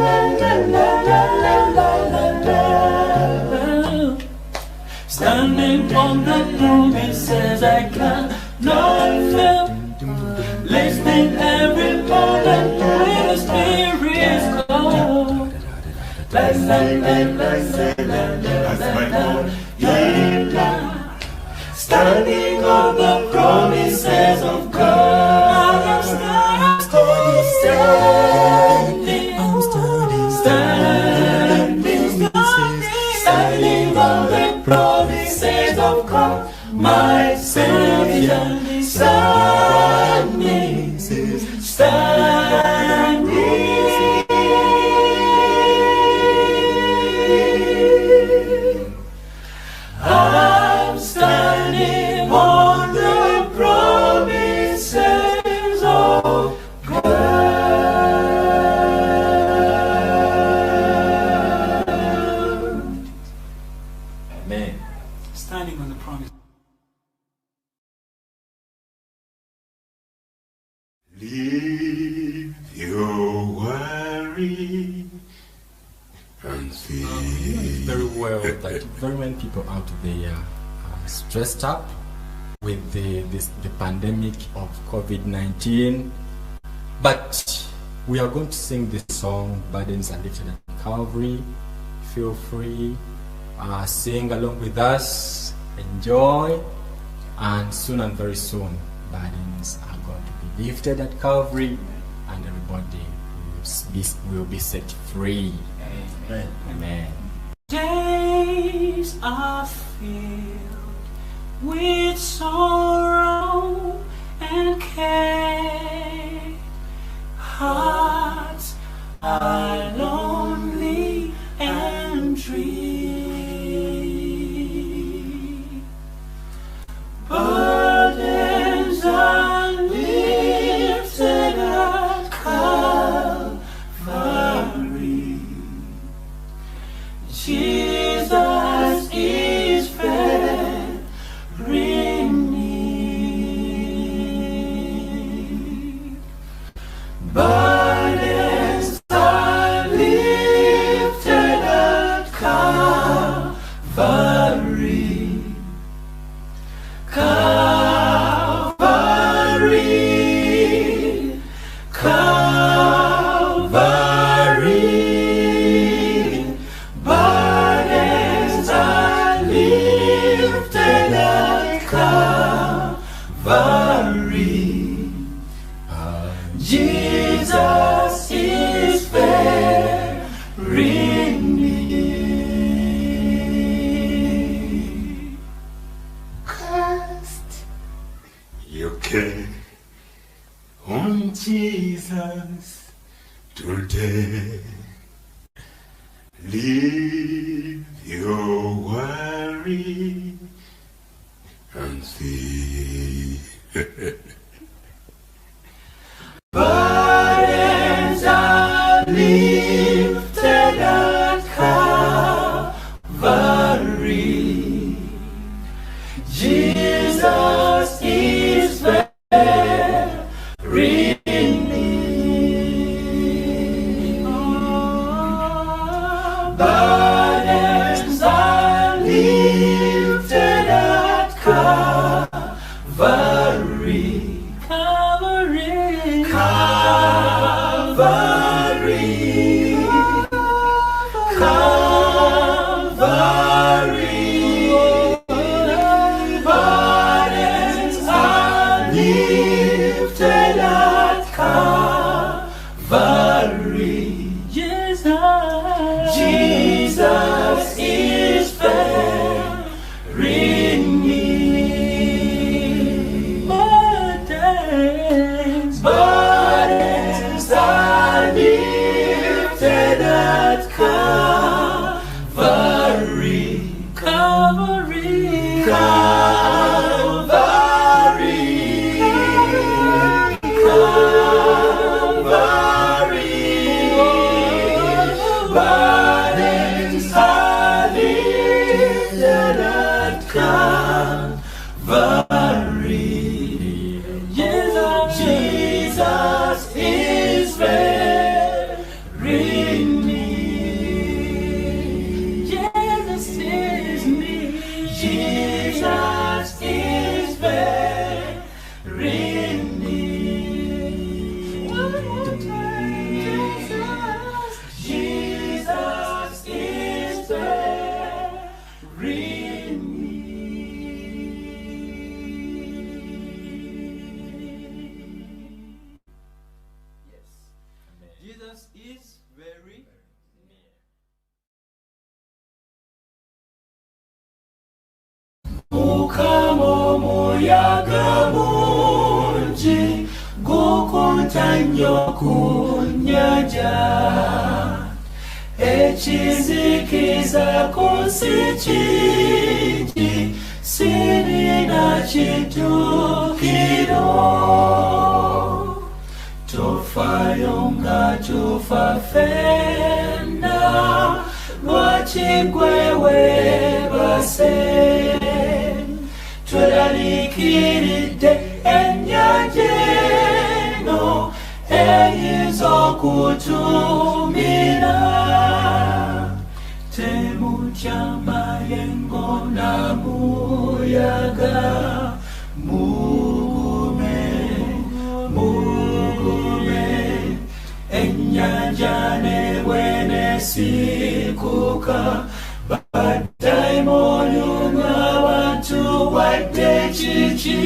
la la la la la la la. Standing on the promises I cannot fail. Lifting every burden with the Spirit's call. La la la la la la la la la la. Standing on the promises of God. I'm standing, standing, standing on the promises of God, my Savior. Standing, standing. I'm standing on the promises of God. Amen. Standing on the promise. Leave your worry and You know fear. very well that very many people out there are stressed up with the pandemic of COVID-19. But we are going to sing this song, Burdens Are Lifted at Calvary. Feel free, sing along with us, enjoy, and soon and very soon, burdens are going to be lifted at Calvary, and everybody will be set free. Amen. Amen. Days are filled with sorrow and care. Hearts are lonely and dreary. Burdens are lifted at Calvary. Jesus is very near. Burdens are lifted at Calvary. Calvary, Calvary, burdens are lifted at Calvary. Jesus is very near. Cast your care on Jesus today. Leave your worry and fear. Burdens are lifted at Calvary. Jesus is very near. Burdens are lifted at Calvary. Calvary, Calvary, Calvary. Burdens are lifted at Calvary. Jesus, Jesus is very near. Burdens, burdens are lifted at Calvary. Calvary, Calvary, Kwata nnyo ku nnyanja ekizikiza ku nsi kingi sirina kiddukiro tofaayo nga tufa ffenna lwaki gwe weebase tweraliikiridde ennyanja eno eyinza okutumira temutya mayengo na muyaga mugume mugume ennyanja ne bwenesikuka badayimoni n'abantu wadde kiki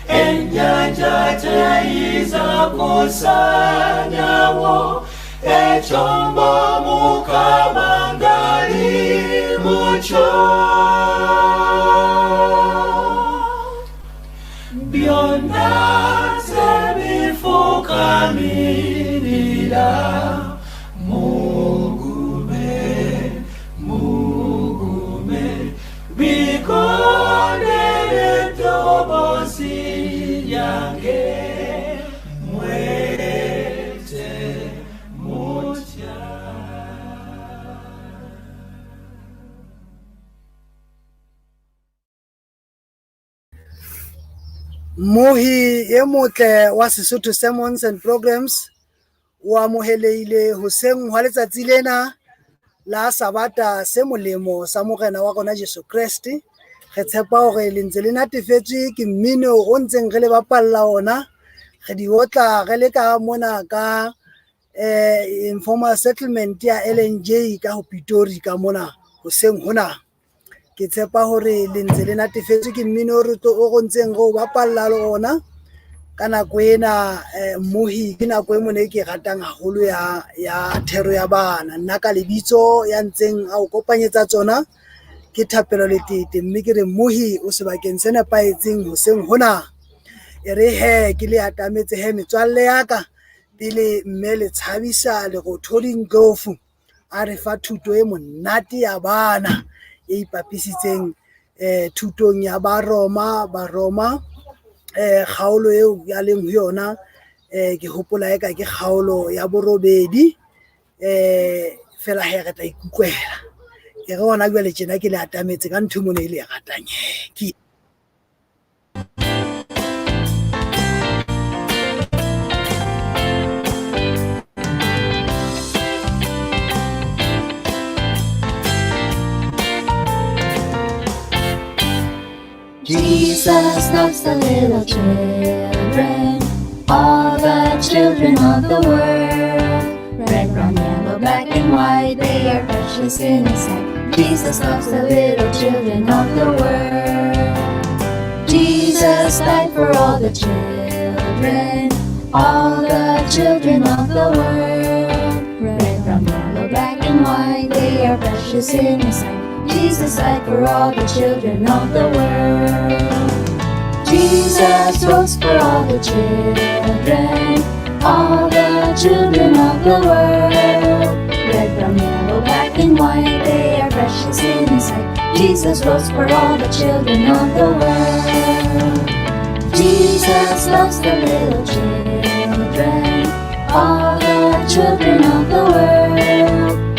ennyanja teyinza kusaanyawo ekyombo Mukama ngali mukyo byonna tebifukamirira mugume mugume bikondere eddoboozi lyange mwete mutya. Mohi e motle wa Sesotho Sermons and Programs o amohelehile hoseng hwa letsatsi lena la Sabata se molemo sa Morena wa rona Jesu Kreste. Re tshepa hore le ntse le natefetswe ke mmino o ntseng re le bapalla ona. Re di otla re le ka mona ka informal settlement ya LNJ ka ho Pitori ka mona hoseng hona. Ke tshepa hore le ntse le natefetswe ke mmino o re tlo o ntseng re o bapalla le ona ka nako ena. Mmohi ke nako e mona e ke e ratang haholo ya thero ya bana. Nna ka lebitso ya ntseng a o kopanyetsa tsona ke Thapelo Letete, mme ke re mmohi o sebakeng se nepahetseng hoseng hona. E re he ke le atametse he metswalle ya ka pele mme le tshabisa Lerothodi Ndlovu a re fa thuto e monate ya bana e ipapisitseng thutong ya Baroma kgaolo eo ya leng ho yona ke hopola eka ke kgaolo ya 8 fela he re tla ikutlwela. Ke re hona jwale tjena ke le atametse ka ntho mona e le e ratang he ke. Jesus loves the little children, all the children of the world. Red, brown, yellow, black and white, they are precious in His sight. Jesus loves the little children of the world. Jesus died for all the children, all the children of the world. Red, brown, yellow, black and white, they are precious in His sight. Jesus died for all the children of the world. Jesus rose for all the children, all the children of the world. Red, brown, yellow, black and white, they are precious in His sight. Jesus rose for all the children of the world. Jesus loves the little children, all the children of the world.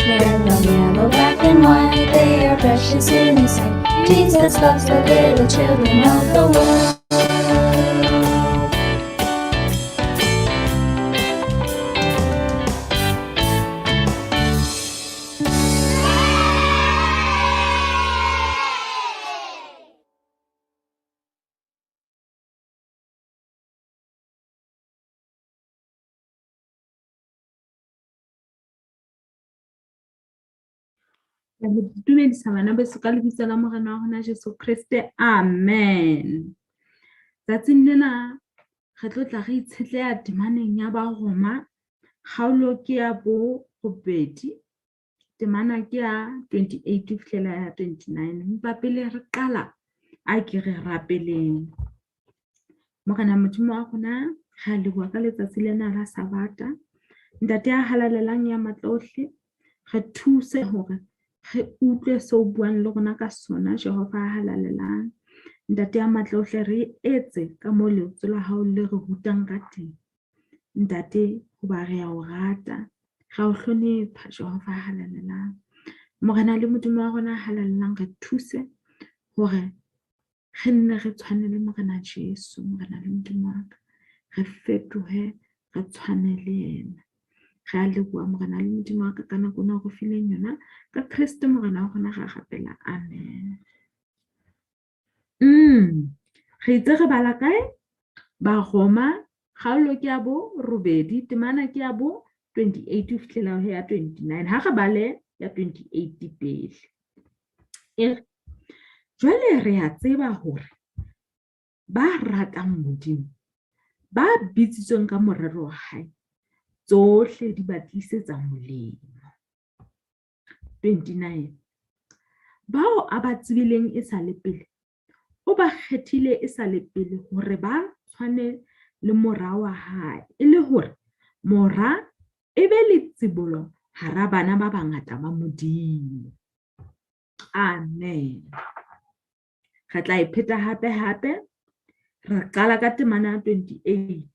Red, brown, yellow, black and white, they are precious in His sight. Jesus loves the little children of the world. Dumedisa bana beso ka lebitso la Morena wa rona Jesu Kreste, amen. Tsatsing lena re tlo tla re itshetleha temaneng ya Baroma, kgaolo ke ya 8, temana ke ya 28 ho fihlela ya 29. Empa pele re qala, a ke re rapeleng. Morena Modimo wa rona, Re a leboha ka letsatsi lena la Sabata. Ntate ya halalelang ya matla ohle, re thuse hore re utlwe seo o buang le rona ka sona, Jehova ya halalelang. Ntate ya matla ohle, re etse ka moo lentswe la hao le re rutang ka teng. Ntate, hoba re a o rata, re a o hlonepha, Jehova ya halalelang. Morena le Modimo wa rona halalelang, re thuse hore re nne re tshwane le Morena Jesu, Morena le Modimo wa ka. Re fetohe, re tshwane le yena. Re a leboha Morena le Modimo wa ka ka nako ena o re fileng yona. Ka Kreste Morena wa rona ra rapela. Amen. Re itse re bala kae? Baroma kgaolo ke ya bo robedi, temana ke ya bo 28 ho fihlela ho ya 29. Ha re bale ya 28 pele. E re, jwale re a tseba hore ba ratang Modimo, ba bitsitsweng ka morero wa hae, tsohle di ba tlisetsa molemo. 29 Bao a ba tsebileng e sa le pele, o ba kgethile e sa le pele hore ba tshwane le mora wa hae, e le hore mora e be letsibolo hara bana ba bangata ba Modimo. Amen. Re tla e pheta hape hape. Re qala ka temana ya 28.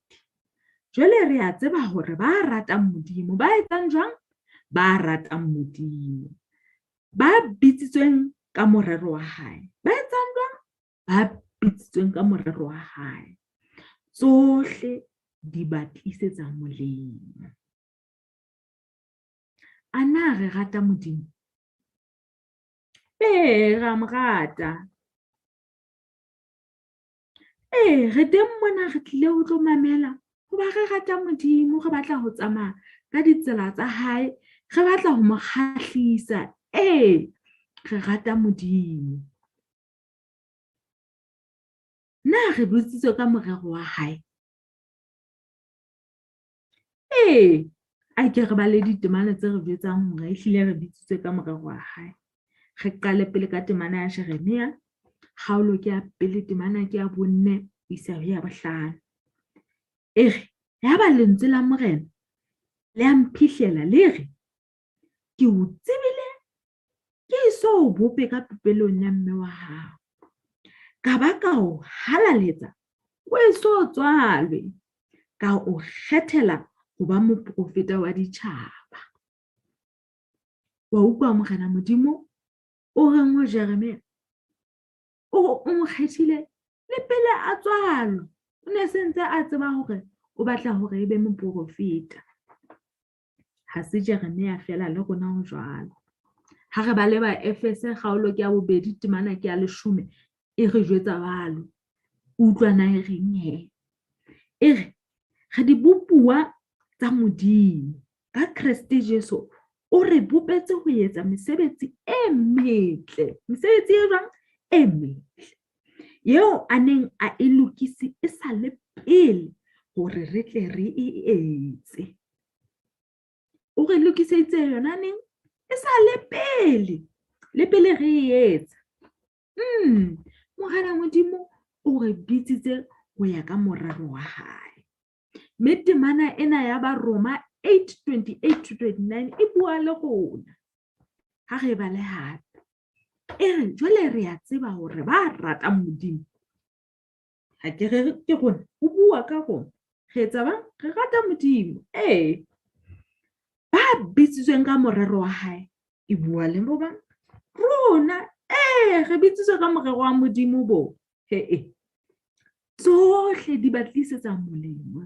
Jwale re a tseba hore ba ratang Modimo ba etsang jwang? Ba ratang Modimo. Ba bitsitsweng ka morero wa hae. Ba etsang jwang? Ba bitsitsweng ka morero wa hae. Tsohle di ba tlisetsa molemo. A na re rata Modimo? Ee, re a mo rata. Ee, re teng mona re tlile ho tlo mamela hoba re rata Modimo, re batla ho tsamaya ka ditsela tsa hae, re batla ho mo kgahlisa. Ee, re rata Modimo. Na re botsitswe ka morero wa hae? Ee, a ke re bale ditemana tse re jwetsang hore ehlile re bitsitswe ka morero wa hae. Re qale pele ka temana ya Jeremia, kgaolo ke ya pele, temana ke ya bonne ho isa ho ya bohlano. E re, yaba lentswe la Morena le a mphihlela le re, ke o tsebile ke eso o bope ka popelong ya mme wa hao, ka ba ka o halaletsa o eso tswalwe, ka o kgethela ho ba moprofeta wa ditjhaba. Wa utlwa Morena Modimo o reng ho Jeremia? O re o mo kgethile le pele a tswalwa. O ne se ntse a tseba hore o batla hore e be moprofeta. Ha se Jeremia feela le rona ho jwalo. Ha re bale ba Efese kgaolo ke ya bobedi temana ke ya leshome e re jwetsa jwalo. Utlwa na e reng he. E re re dibopuwa tsa Modimo ka Kreste Jesu o re bopetse ho etsa mesebetsi e metle. Mesebetsi e jwang? E metle. Eo a neng a e lokise e sa le pele hore re tle re e etse. O re lokiseditse yona neng? E sa le pele, le pele re e etsa. Morena Modimo o re bitsitse ho ya ka morero wa hae. Mme temana ena ya Baroma 8:28 to 29 e bua le rona. Ha re e bale hape. E re jwale re a tseba hore ba ratang Modimo. Ha ke re ke rona, o bua ka rona. Re etsa bang? Re rata Modimo. Ee. Ba bitsitsweng ka morero wa hae e bua le bo bang? Rona. Ee, re bitsitswe ka morero wa Modimo bo. He e. Tsohle di ba tlisetsa molemo.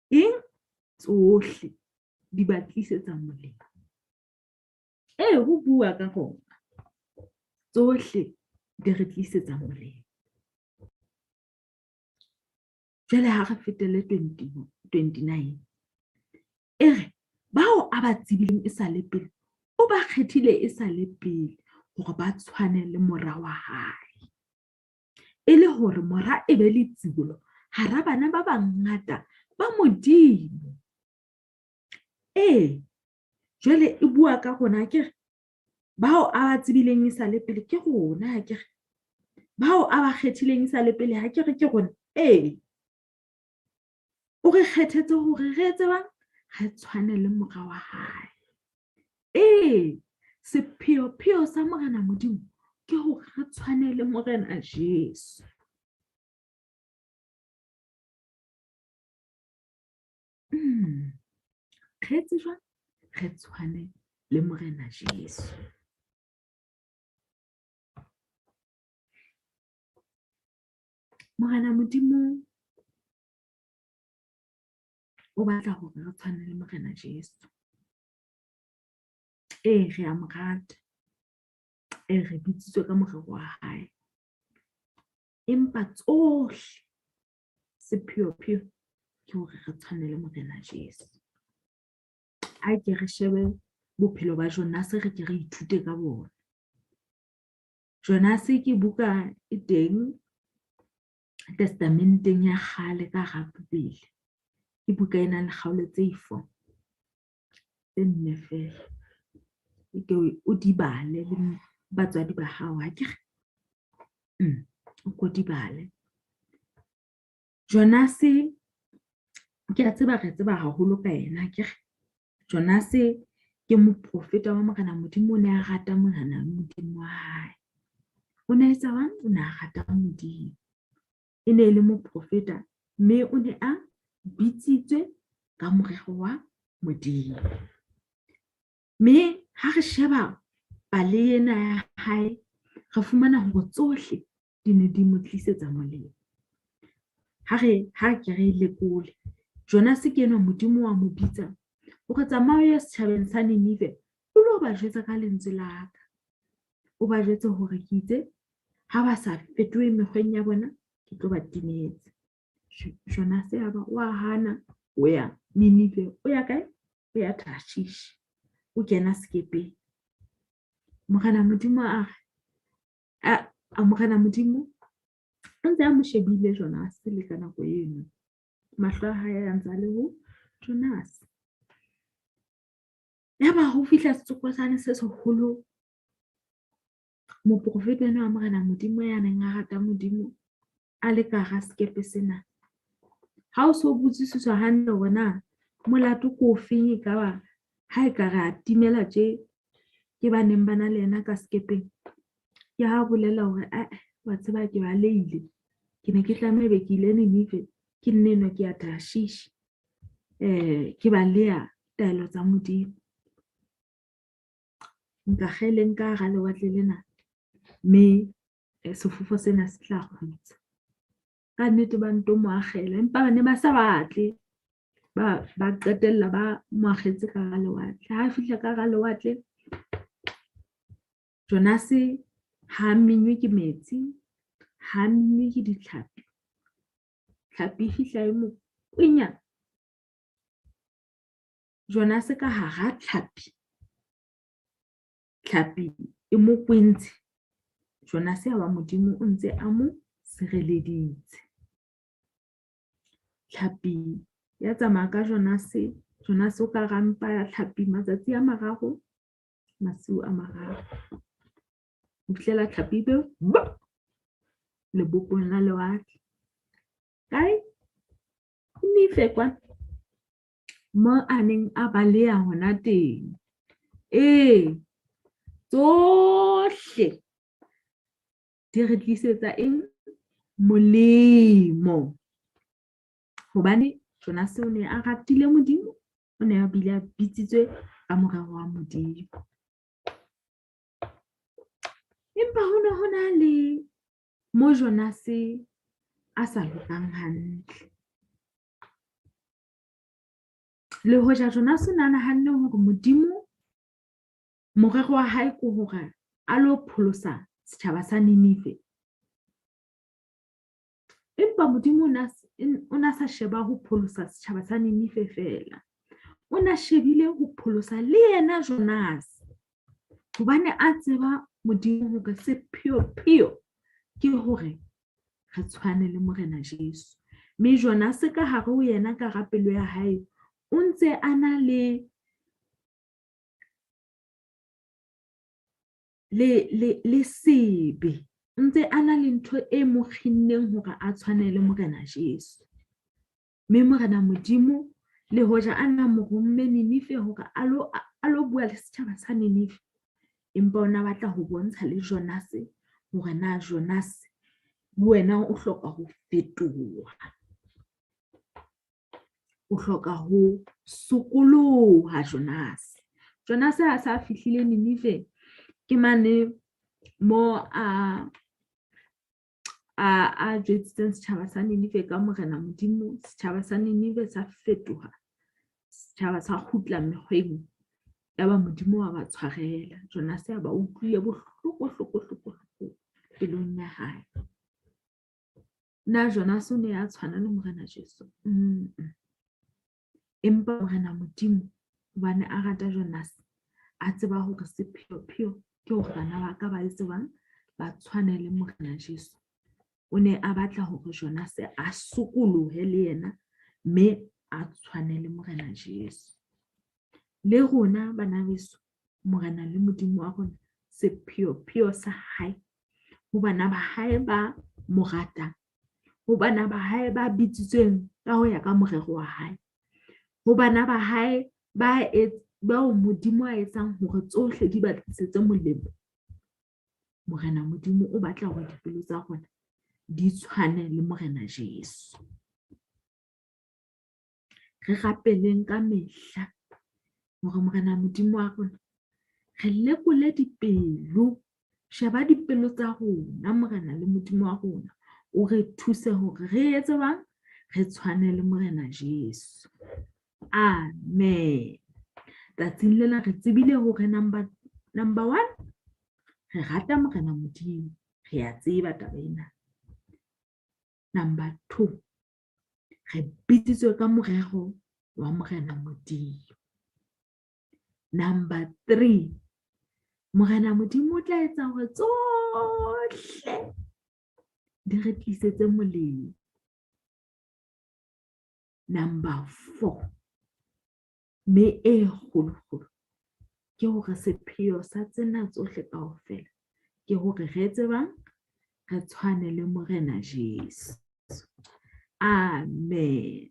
Eng? Tsohle di ba tlisetsa molemo. Ee, ho bua ka rona. Tsohle di re tlisetsa molemo. Jwale ha re fetele 29. E re, bao a ba tsebileng e sa le pele, o ba kgethile e sa le pele hore ba tshwane le mora wa hae. E le hore mora e be letsibolo hara bana ba bangata ba Modimo. Ee, jwale e bua ka rona akere bao a ba tsebileng e sa le pele ke rona akere bao a ba kgethileng e sa le pele ha ke re ke rona ee. O re kgethetse hore re etse bang? Re tshwane le mora wa hae. Ee, sepheo-pheo sa Morena Modimo ke hore re tshwane le Morena Jesu. Re etse jwang? Re tshwane le Morena Jesu. Morena Modimo o batla hore re tshwane le Morena Jesu. Ee, re a mo rata. Ee, re bitsitswe ka morero wa hae. Empa tsohle sepheo-pheo ke hore re tshwane le Morena Jesu. A ke re shebe bophelo ba Jonase, re ke re ithute ka bona. Jonase ke buka e teng testamenteng ya kgale ka hara Bibele. Ke buka e nang le kgaolo tse 4, tse nne feela. Ke o di bale le batswadi ba hao, ha ke re? O ko di bale. Jonase, ke a tseba re tseba haholo ka yena, ha ke re? Jonase ke moprofeta wa Morena Modimo, o ne a rata Morena Modimo wa hae. O ne a etsa jwang? O ne a rata Modimo. E ne e le moprofeta mme o ne a bitsitswe ka morero wa Modimo. Mme ha re sheba pale ena ya hae, re fumana hore tsohle di ne di mo tlisetsa molemo. Ha re ha ke re lekole, Jonase ke enwa Modimo wa mo bitsa hore tsamaya o ye setjhabeng sa Ninive, o lo ba jwetsa ka lentswe la ka. O ba jwetse hore ke itse ha ba sa fetohe mekgweng ya bona, ke tlo ba timetsa. Jonase a ba wa hana, o ya Ninive, o ya kae? O ya Tarshish. O kena sekepeng. Morena Modimo a re, a Morena Modimo o ntse a mo shebile Jonase le ka nako eno. Mahlo a hae a ntse a le ho Jonase. Yaba ho fihla setsokotsane se seholo, moprofeta enwa wa Morena Modimo ya neng a rata Modimo a le ka hara sekepe sena. Ha o so botsisiswa hantle hore na molato ke ofeng, ekaba ha e ka re a timela tje ke ba neng ba na le yena ka sekepeng, ke ha bolela hore ae, wa tseba ke balehile, ke ne ke tlameha be ke ile Ninive, ke nne enwa ke ya Tarshish, ke baleha taelo tsa Modimo. Nka kgeleng ka hara lewatle lena, mme sefofo sena se tla kgutsa. Ka nnete ba nto mo akgela, empa ba ne ba sa batle, ba qetella ba mo akgetse ka hara lewatle. Ha fihla ka hara lewatle, Jonase ha menywe ke metsi, ha menywe ke ditlhapi. Tlhapi e fihla e mo kwenya. Jonase ka hara tlhapi, tlhapi e mo kwentse. Jonase a wa Modimo o ntse a mo sireleditse. Tlhapi ya tsamaya ka Jonase, Jonase o ka rampa ya tlhapi matsatsi a mararo, masiu a mararo. Ho fihlela tlhapi be lebopong la lewatle. Kae? Ninive kwana. Mo a neng a baleha hona teng. Ee, tsohle di re tlisetsa eng? Molemo. Hobane Jonase o ne a ratile Modimo, o ne a bile a bitsitswe ka morero wa Modimo. Empa ho ne ho na le mo Jonase a sa lokang hantle. Le hoja Jonase o ne a nahanne hore Modimo morero wa hae ke hore a lo pholosa setjhaba sa Ninive. Empa Modimo o na sa sheba ho pholosa setjhaba sa Ninive feela. O na shebile ho pholosa le yena Jonase. Hobane a tseba Modimo hore sepheo-pheo ke hore re tshwane le Morena Jesu. Mme Jonase ka hare ho yena ka hara pelo ya hae o ntse a na le le sebe, o ntse a na le ntho e mo kginneng hore a tshwane le Morena Jesu. Mme Morena Modimo le hoja a na mo romme Ninive hore a lo bua le setjhaba sa Ninive, empa o na batla ho bontsha le Jonase hore na Jonase le wena o hloka ho fetoha. O hloka ho sokoloha Jonase. Jonase ha sa fihlile Ninive ke mane mo a jwetsitseng setjhaba sa Ninive ka Morena Modimo. Setjhaba sa Ninive sa fetoha, setjhaba sa kgutla mekgweng, yaba Modimo wa ba tshwarela. Jonase a ba utlwile bohloko hloko hloko hloko pelong ya hae. Na Jonase o ne a tshwana le Morena Jesu? Empa Morena Modimo hobane a rata Jonase, a tseba hore sepheopheo ke hore bana ba ka ba tsebang ba tshwane le Morena Jesu. O ne a batla hore Jonase a sokolohe le yena mme a tshwane le Morena Jesu. Le rona bana beso, Morena le Modimo wa rona, sepheopheo sa hae ho bana ba hae ba mo ratang, ho bana ba hae ba bitsitsweng ka ho ya ka morero wa hae, ho bana ba hae bao Modimo a etsang hore tsohle di ba tlisetse molemo. Morena Modimo o batla hore dipelo tsa rona di tshwane le Morena Jesu. Re rapeleng ka mehla hore Morena Modimo wa rona re lekole dipelo. Sheba dipelo tsa rona Morena le Modimo wa rona, o re thuse hore re etse bang, re tshwane le Morena Jesu. Amen. Tsatsing lena re tsebile hore number 1 re rata Morena Modimo, re a tseba taba ena. Number 2 re bitsitswe ka morero wa Morena Modimo. Number 3 Morena Modimo o tla etsa hore tsohle di re tlisetse molemo. Number 4 mme e kgolokgolo ke hore sepheo sa tsena tsohle kaofela ke hore re tsebang re tshwane le Morena Jesu. Amen.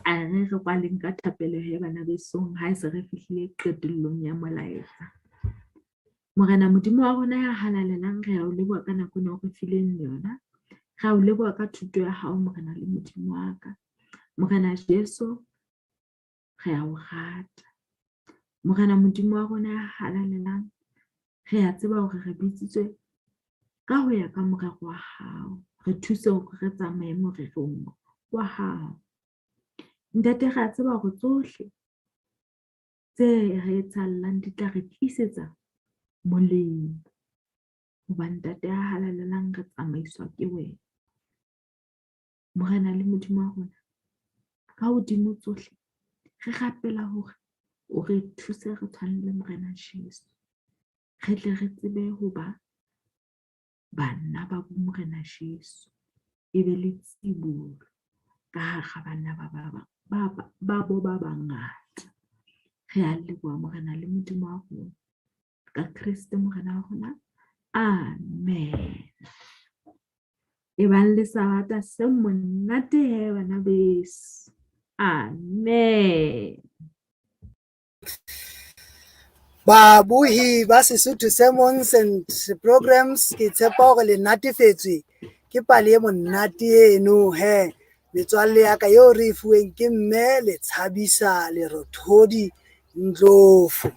A re re kwaleng ka thapelo he bana besong ha e se re fihlile qetellong ya molaetsa. Morena Modimo wa rona ya halalelang, re a o leboha ka nako ena o re fileng yona. Re a o leboha ka thuto ya hao Morena le Modimo wa ka. Morena Jesu, re a o rata. Morena Modimo wa rona ya halalelang, re a tseba hore re bitsitswe ka ho ya ka morero wa hao. Re thuse hore re tsamaye morerong wa hao. Ntate, re a tseba hore tsohle tse re etsahallang di tla re tlisetsa molemo. Hoba Ntate ya halalelang re tsamaiswa ke wena. Morena le Modimo wa rona, ka hodimo tsohle re rapela hore o re thuse re tshwane le Morena Jesu. Re tle re tsebe ho ba bana ba bo Morena Jesu, e be le tsibolo ka hara bana ba bo ba bangata. Re a leboha Morena le Modimo wa rona ka Kreste Morena wa rona. Amen. E bang le Sabata se monate he bana beso. Amen. Babohi ba Sesotho Sermons and Programs, ke tshepa hore le natefetswe ke pale e monate eno he. Metswalle ya ka eo re e fuweng ke mme Letshabisa Lerothodi Ndlovu.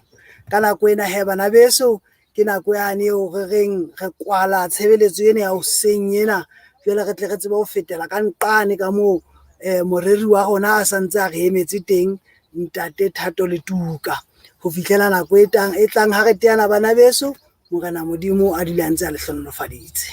Ka nako ena he bana beso, ke nako yane eo re reng re kwala tshebeletso ena ya hoseng ena, jwale re tle re tsebe ho fetela ka nqane ka moo moreri wa rona a santse a re emetse teng, Ntate Thato Letuka. Ho fihlela nako e tlang ha re teana bana beso, Morena Modimo a dule a ntse a le hlohonolofaditse.